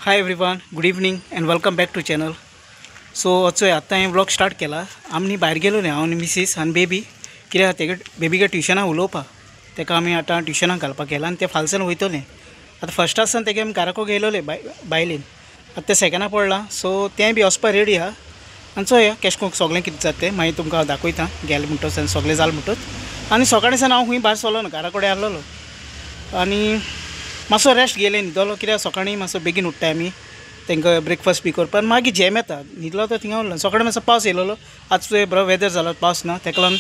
Hi everyone, good evening and welcome back to channel. So चोय आतां हांवें vlog start केला. आमी भायर गेलो न्ही, हांव आनी मिसीस आनी बेबी. कित्याक तेगे बेबीगे ट्युशनाक उलोवपाक, तेका आमी आतां ट्युशनाक घालपाक गेला आनी तें फालसान वयतलें. आतां फर्स्ट आसतना तेगे आमी घराको गेलोले बायलेन, आतां तें सेकंडा पडलां. सो तें बी वचपा रेडी आहा. आनी चोया केशें करून सगळें कितें जाता तें मागीर तुमकां हांव दाखयता. गेलें म्हणटच आनी सगळें जालें म्हणटच. आनी सकाळीं सावन हांव खूंय भायर सरलो ना, घरा कडेन आहलोलो आनी मातसो रेस्ट घेयलें, न्हिदलो. कित्याक सकाळीं मातसो बेगीन उठ्ठाय आमी, तांकां ब्रेकफास्ट बी करपाक आनी मागीर जेम येता. न्हिदलो तो थिंगा उरलो. सकाळीं मातसो पावस येयलेलो, आज चोय बरो वेदर जालो, पावस ना, ताका लागून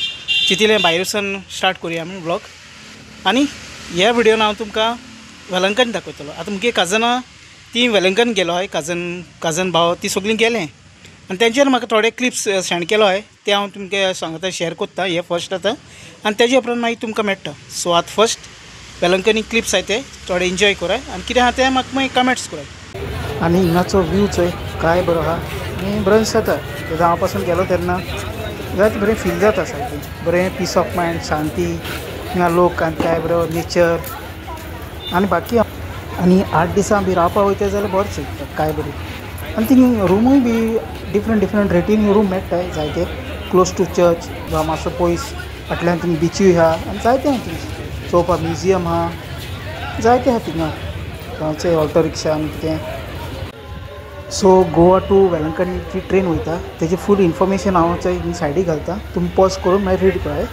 चिंतिलें भायर वचून स्टार्ट करुया आमी व्लॉग. आनी ह्या व्हिडियोन हांव तुमकां वेलंकन दाखयतलो. आतां मुगे कजनां ती वेलंकन गेलो हाय, कजन भाव ती सगळीं गेलें आनी तेंचेर म्हाका थोडे क्लिप्स सेंड केलो हाय, ते हांव तुमकां सांगता, शेयर करता. हे फर्स्ट आतां आनी तेजे उपरांत मागीर तुमकां मेळटा. सो आतां फर्स्ट वेलंकनी क्लिप्स आहाय ते थोडे एन्जॉय कराय आनी कितें आहा तें म्हाका मागीर कमेंट्स कराय. आनी हिंगाचो व्यू चोय काय बरो आहा आनी बरें दिसता. जेन्ना हांव पासून गेलो तेन्ना जायते बरें फील जाता, सारकें बरें पीस ऑफ मायंड, शांती. हिंगा लोक आनी काय बरो नेचर आनी बाकी. आनी 8 दिसां बी रावपाक वयता जाल्यार बरें चोय काय बरी. आनी थिंग रुमूय बी डिफरंट डिफरंट रेटीन रूम मेळटाय जायते, क्लोज टू चर्च जावं मातसो पयस फाटल्यान थिंग बिचूय आहा आनी जायते आहा थिंग चोवपाक, म्युजियम आहा, जायते आहा थिंगा थंयचे ऑटो रिक्षा आनी कितें. सो गोवा टू वेलंकनी जी ट्रेन वयता तेजी फूल इन्फॉर्मेशन हांव चोय सायडीक घालता, तुमी पॉज करून मागीर रीड कराय.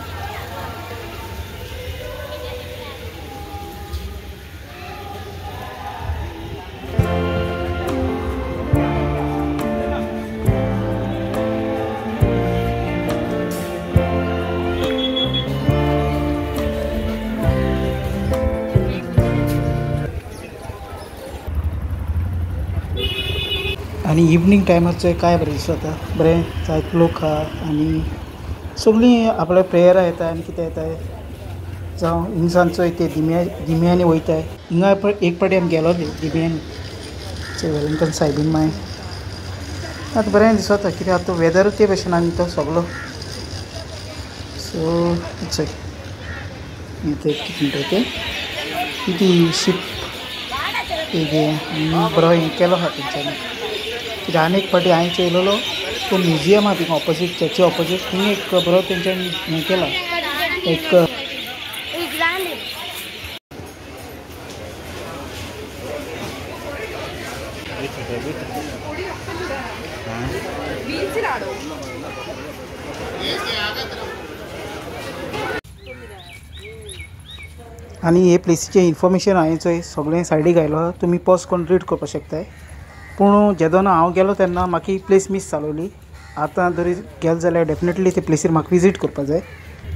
आनी इवनींग टायमार चोय काय बरें दिसता, बरें जायते लोक आहा आनी सगळीं आपल्या प्रेयरां येता आनी कितें येताय. जावं हिंगसान चोय ते दिम्यांनी वयताय. हिंगा एक पाटी आमी गेलो दिम्यांनी चोय वेलंकन सायबीन मागीर आतां बरें दिसता, कित्याक आतां वेदर ते भशेन आनी तो सगलो. सो चोय तें कितें म्हणटा तें ती शीप एक बरो हें केलो आहा तेंच्यांनी. कित्याक आनी एक पाटी हांवें चोयलेलो तो म्युजियम आहा थिंगा ऑपोजीट, चर्ची ऑपोजीट, थिंग एक बरो तेंच्यांनी हें केला एक. आनी हे प्लेसीचें इन्फॉर्मेशन हांवें चोय सगळें सायडीक घायलो, तुमी पॉज करून रीड करपाक शकताय. पूण जेदोना हांव गेलो तेन्ना म्हाका ही प्लेस मीस जालोली. आतां जरी गेलो जाल्यार डेफिनेटली ते प्लेसीर म्हाका विजीट करपाक जाय.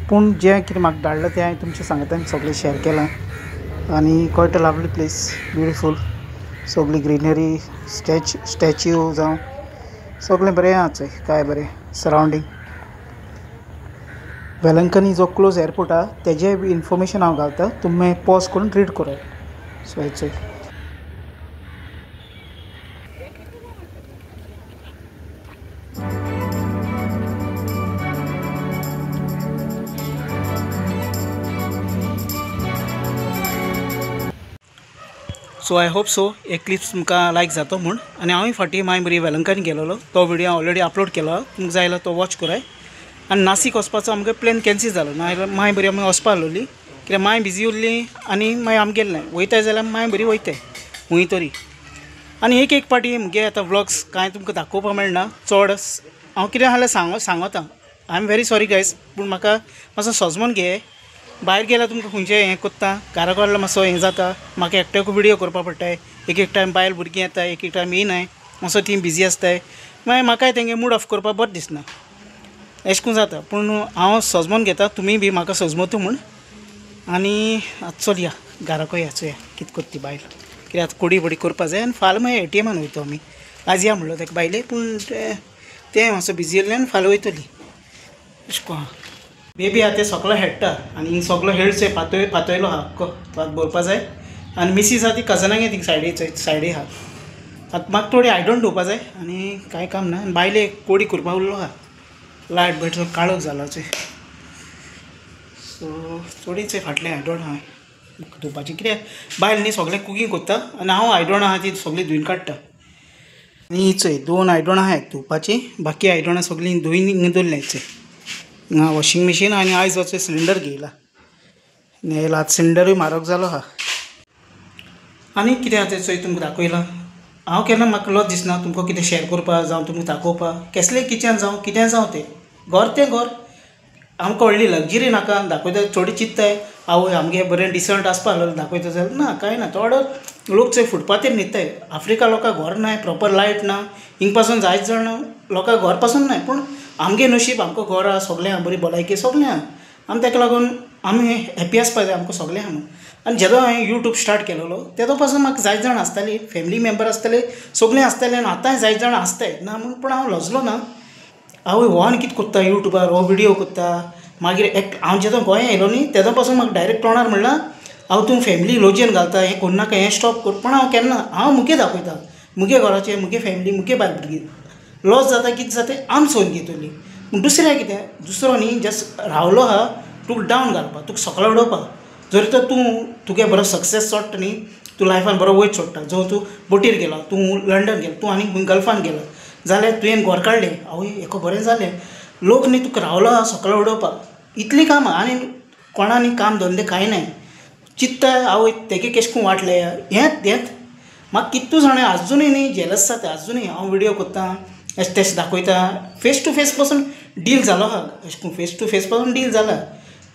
पूण जें कितें म्हाका धाडलां तें हांवें तुमचें सांगता, सगळें शेयर केलां. आनी quiet a lovely place, beautiful, सगळी ग्रिनरी, स्टॅच्यू जावं सगळें बरें आहा चोय काय बरें सरावंडींग. वेलंकनी जो क्लोज एअरपोर्ट आहा तेजें बी इन्फॉर्मेशन हांव घालता, तुमी पॉज करून रीड करात. सो हें चोय. सो I hope so एक क्लिप्स तुमकां लायक जातो म्हूण. आनी हांवूय फाटीं माय बरी वेलंकन गेलोलो, तो व्हिडियो हांव ऑलरेडी अपलोड केलो, तुमकां जाय जाल्यार तो वॉच कराय. आनी नासीक वचपाचो आमकां प्लॅन कॅन्सील जालो, नाजाल्यार माय बरी आमी वचपा आहलोली, कित्याक माय बिजी उरली आनी मागीर आमी गेले. वयताय जाल्यार माय बरी वयताय खूंय तरी. आनी एक एक पाटी मुगे आतां व्लॉग्स कांय तुमकां दाखोवपाक मेळना चड, हांव कितें आसल्यार सांगता. I am very sorry guys, पूण म्हाका मातसो सजमोन घे. भायर गेल्यार तुमकां खंयचें हें कोत्ता, घरा कडलो मातसो हें जाता, म्हाका एकट्याक व्हिडियो करपाक पडटाय. एक एक टायम बायल भुरगीं येता, एक एक टायम येयनाय, मातसो ती बिजी आसताय, मागीर म्हाकाय तेंगे मूड ऑफ करपाक बरें दिसना, अशें करून जाता. पूण हांव सजमोन घेता, तुमी बी म्हाका सजमोतू म्हूण. आनी आतां चलया घराको या, चोया कितें करता ती बायल, कित्याक आतां कोडी बोडी करपाक जाय. आनी फाल्यां मागीर एटीएमान वयता आमी. आज या म्हणलो ताका बायले, पूण तें मातसो बिजी आसलें आनी फाल्यां वयतली अशें करून. बेबी आहा तें सगळो हेडटा आनी हिंग सगळो हेड चोय पातयलो आहा आख्खो, तो आतां भरपा जाय. आनी मिसीस आहा ती कजनागे थिंग सायडी चोय सायडी आहा. आतां म्हाका थोडी आयडन धुवपा जाय आनी कांय काम ना. आनी बायले कोडी करपाक उरलो आहा, लायट बट काळोख जालो चोय. सो थोडी चोय फाटलें आयडन आहा. धुवपाचें कित्याक बायल न्ही सगळें कुकींग करता आनी हांव आयदनां आहा ती सगळीं धुवन काडटा. आनी चोय 2 आयदनां आहाय धुवपाचीं, बाकी आयदनां सगळीं धुवन हिंगा दवरल्याय चोय. हांगा वॉशिंग मशीन आनी आयज वचून सिलिंडर घेयला, आतां सिलिंडरूय म्हारग जालो आहा. आनी कितें आहा तें चोय तुमकां दाखयलां. हांव केन्ना म्हाका लज दिसना तुमकां कितें शेअर करपाक जावं तुमकां दाखोवपाक, केसलें किचन जावं कितें जावं तें घर तें घर. आमकां व्हडली लग्जरी नाका दाखयता चोडी चित्ताय आवय आमगे बरें डिसंट आसपा दाखयता जाल्यार ना कांय ना. थोडो लोक चोय फुटपाथीर न्हिदताय, आफ्रिका लोकांक घर नाय, प्रोपर लायट ना, हिंग पासून जायत जाण लोकांक घर पासून नाय. पूण आमगे नशीब आमकां घर आहा, सगळें आहा, बरी भलायकी सगळें आहा, आनी ताका लागून आमी हॅप्पी आसपा जाय, आमकां सगळें आहा. आनी जेदो हांवें यूट्यूब स्टार्ट केलेलो तेदो पासून म्हाका जायत जाण आसताली, फॅमिली मेंबर आसताले, सगळीं आसताले आनी आतांय जायत जाण आसताय ना म्हूण. पूण हांव लजलो ना. आवय हो आनी कितें करता यूट्यूबार, हो व्हिडियो करता. मागीर एक हांव जेदो गोंया येयलो न्ही तेदो पासून म्हाका डायरेक्ट तोंडार म्हणलां हांव तूं फॅमिली लॉजीन घालता, हें करूं नाका, हें स्टॉप कर. पूण हांव केन्ना हांव मुगे दाखयता, मुगे घराचें, मुगे फॅमिली, मुगे बायल भुरगीं. लॉस जाता कितें जाता आम सोन घेतली. पूण दुसरें कितें, दुसरो न्ही जस्ट रावलो आहा तुका डावन घालपाक, तुका सकला उडोवपाक. जर तर तूं तुगे बरो सक्सेस सोडटा न्ही, तूं लायफान बरो वयर सोडटा, जो तूं बोटीर गेला, तूं लंडन गेला, तूं आनी गल्फान गेला जाल्यार तुवें घर काडलें, आवय हेका बरें जालें. लोक न्ही तुका रावलो आहा सकला उडोवपाक, इतलीं कामां. आनी कोणा न्ही काम धंदे कांय नाय, चित्ता आवय तेगे केश करून वाटलें हेंच हेंच. म्हाका कितू जाणां आजुनूय न्ही जेलस जाता, आजुनूय हांव व्हिडियो करता अशें तशें दाखयता. फेस टू फेस पासून डील जालो आहा, अशें करून फेस टू फेस पासून डील जाला,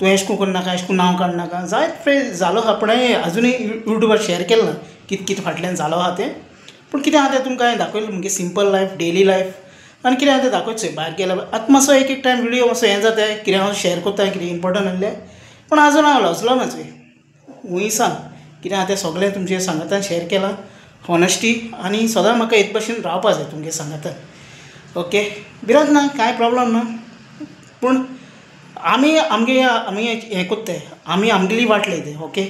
तूं अशें करून करनाका, अशें करून नांव काडनाका, जायत फ्रेंड जालो आहा. पूण हांवें आजुनूय यूट्यूबार शेअर केलें ना कितें कितें फाटल्यान जालो आहा तें. पूण कितें आहा तें तुमकां हांवें दाखयलें, मुगे सिंपल लायफ, डेली लायफ आनी कितें आहा तें दाखयचें. भायर गेल्यार आतां मातसो एक एक टायम व्हिडियो मातसो हें जाता, कितें हांव शेअर करता कितें इम्पोर्टंट आहलें, पूण आजून हांव लजलो ना चोय. हुंय सांग कितें आहा तें सगळें तुमचें सांगातान शेअर केलां, हॉनेस्टी आनी सदां म्हाका एक भशेन रावपा जाय तुमगे सांगातान. ओके, भिरांत ना, कांय प्रॉब्लम ना. पूण आमी आमगे आमी हें करताय, आमी आमगेली वाट लायताय. ओके,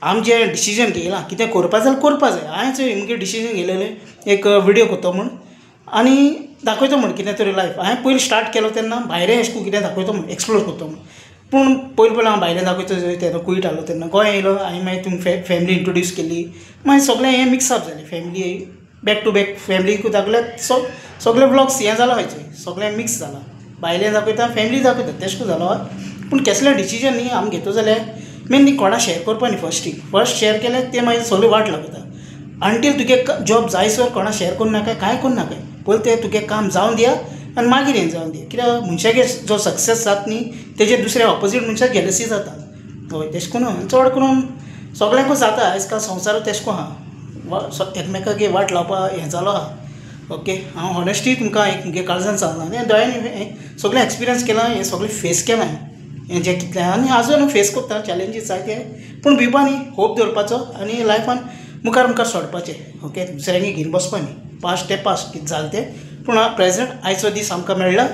आमचें डिसिजन घेयलां कितें करपा जाल्यार करपा जाय. हांवें चोय मुगे डिसिजन घेयलेलें एक व्हिडियो करता म्हूण आनी दाखयता म्हूण कितें तरी लायफ. हांवें पयलीं स्टार्ट केलो तेन्ना भायरें अशें करून कितें दाखयता म्हूण, एक्सप्लोर करता म्हूण. पूण पयलीं पयलीं हांव भायलें दाखयता तेन्ना कुयट आहलो, तेन्ना गोंय येयलो हांवें मागीर तुमकां फॅमिली इंट्रोड्यूस केली, मागीर सगळें हें मिक्सअप जालें. फॅमिली बॅक टू बॅक फॅमिलीकूय दाखयल्यार सगळे व्लॉग्स हें जालां खंयचें, सगळें मिक्स जालां, भायलें दाखयता फॅमिली दाखयता तेश करून जालो. पूण केसलें डिसिजन न्ही आमी घेतो जाल्यार मेन न्ही कोणा शेअर करपा न्ही. फर्स्ट शेअर केलें तें मागीर सगळें वाट लागता. अंटील तुगे जॉब जायसर कोणा शेअर करूं नाका, कांय करूं नाका. पयलीं तें तुगे काम जावन दिया आनी मागीर हें जावन दिया. कित्याक मनशागे जो सक्सेस जाता न्ही तेजेर दुसऱ्या ऑपोजीट मनशाक जेलसी जाता. हय तेश करून चड करून सगळ्यांकूच जाता आयज काल संवसार तेश करून आहा, एकमेकागे वाट लावपा हें जालो आहा. ओके, हांव हॉनेस्टी तुमकां एक मुगे काळजान सांगलां, हें दोळ्यांनी हें सगळें एक्सपिरियन्स केलां, हें सगळें फेस केलां, हें जें कितलें आनी आजून फेस करता चॅलेंजीस जायते. पूण भिवपा न्ही, होप दवरपाचो आनी लायफान मुखार मुखार सोडपाचें. ओके, दुसऱ्यांक घेवन बसपा न्ही, पास्ट तें पास्ट कितें जालें तें, पूण प्रेजेंट आयचो दीस आमकां मेळ्ळा,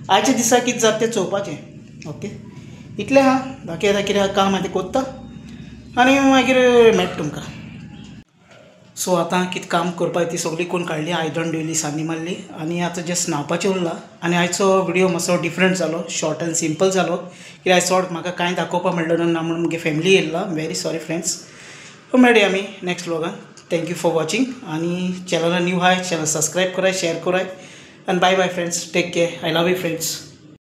आयच्या दिसा कितें जाता तें चोवपाचें. ओके, इतलें आहा, बाकी आतां कितें काम आहा तें करता आनी मागीर मेळटा तुमकां. सो आतां कितें काम करपाक ती सगळी करून काडली, आयदन दवरली, सान्नी मारली आनी आतां जस्ट न्हांवपाचें उरलां. आनी आयचो व्हिडियो मातसो डिफरंट जालो, शॉर्ट एंड सिंपल जालो, कित्याक आयज चड म्हाका कांय दाखोवपाक मेळ्ळें ना म्हणून मुगे फॅमिली येयला. Very sorry friends. मेळया आमी नेक्स्ट व्लॉगान. Thank you for watching. आनी चॅनला न्यू आहाय चॅनल सबस्क्रायब कराय, शेअर कराय आनी bye bye friends, take care, I love you friends.